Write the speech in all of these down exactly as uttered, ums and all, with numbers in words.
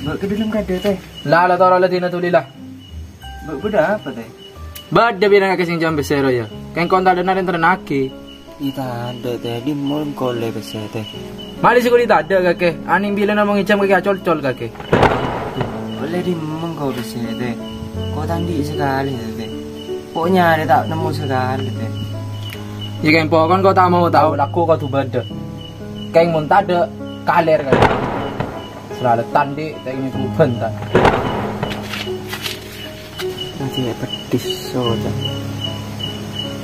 Bâ' ka dâlem kadhâ, Tè. La, la, toro' la, dina tuli, la. Bâ', bâdâ apa, Tè? Bâdâ bilângaghi sè jhâ' pèssè rowa, yâ. Kèng kontadhâna rèng terrennaghi. Iyâ, tadâ', Tè. Dimma engko' ollè pèssè, Tè? Malè sè kulâ tadâ', kakè. Anèng bilâna mon ngèjhâm kakè acol-col, kakè. Ollè dimma engko' pèssè, Tè? Ko' ta' andi' sakalè, Tè. Ko' nyarè ta' nemmo sakalè, Tè. Yâ, kèng pokon ko' ta' mau tao, lagghu kodhu bâdâ. Kèng mon tadâ', kalèr, kakè. Sè la tandhi, ta' kènè' tembhân, ta'. Nanti nek pedis, soja.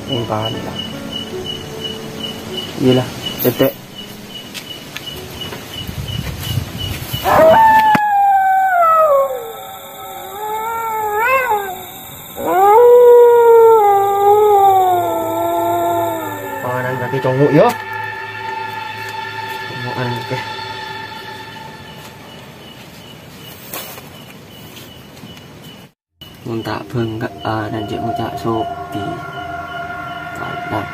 Ning pala. Iyalah, cedek. Panganan kaki cowok, yo. Cowok aneh. Mon ta' bângka'an jhâ' ngoca' sobi. Kalah.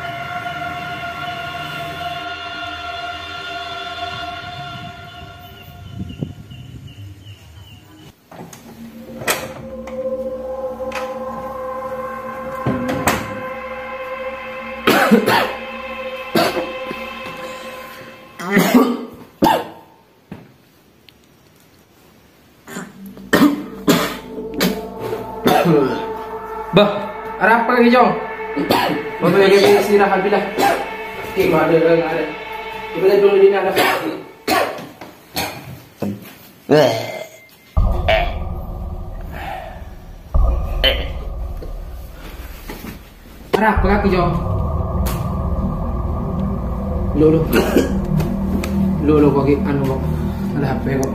Bah, arapa lagi, Cong? Bapak lagi istirahat, bilah. Oke, ada, ada, ada. Kita dulu ini ada. Arapa kakè, Cong? Lo, lo. Lo, lo, kok, anu, kok. Ada H P, kok.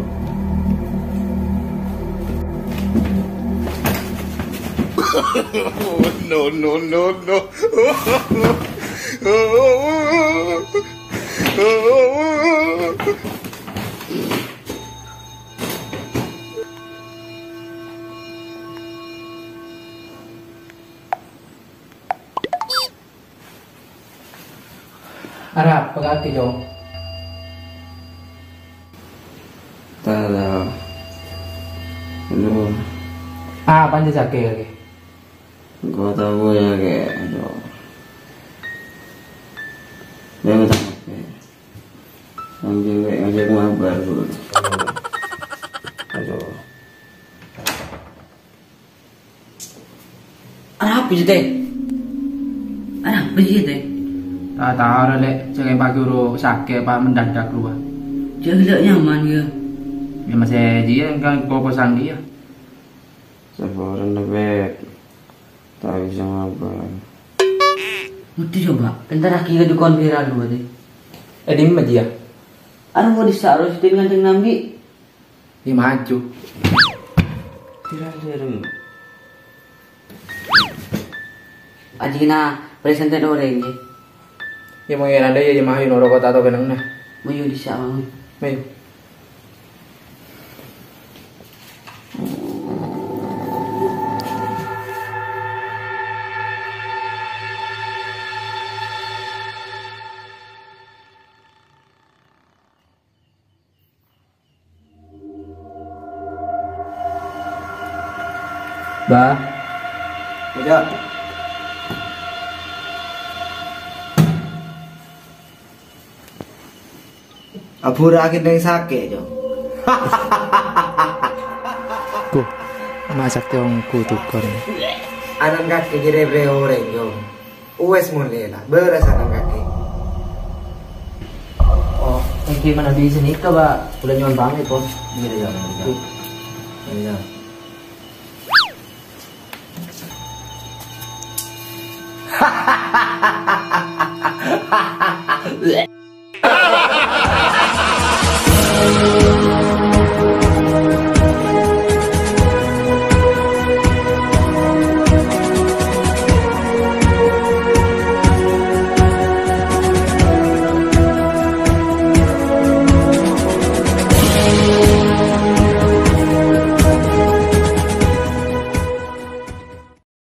No, no, no, no. Arapa kakè, Cong? Tadâ'. Aduh. Ah, panjhâ sakè', kakè. Engko' tao, yâ, Kè. Aduh. Yâ, utang, Kè. Anjing, Kè, ngajak mabar, Bu. Aduh. Arapa jiyâ, Tè? Arapa jiyâ, Tè? Ta' tao, Lè'. Cè' pagi ro sakè' apa mendadak rowa. Jhâ' ghellâ' nyaman, yâ? Yâ, masè jiyâ, engko' kosan jiyâ. Saporana, Pèt. Ta' bisa ngabâl. Ngerti coba, entar lagi ke dukun viral rowa, Tè. Eh, dimma jiyâ? Anu, mau dissa' ro, sidin nganceng nambi'. Yâ, maju. Kira-kira. Ajina, presenten orèng, yâ. Yâ, mon èra dâ', yâ, jemaah, yâ, noro' kota atau kennengnga. Mayu dissa', Mang. Mayu. Bah. Aja. Abhurâ kennèng sakè', Cong. Ku, masak tèong ku tukon. Anan kakè jârèya bârâs orèng, Cong. Uwes molè la, bârâs anan kakè. Oh, èngghi manabi sanèka, Pak. Kulâ nyo'on pamit, pon. Iyâ, iyâ, iyâ. Iyâ.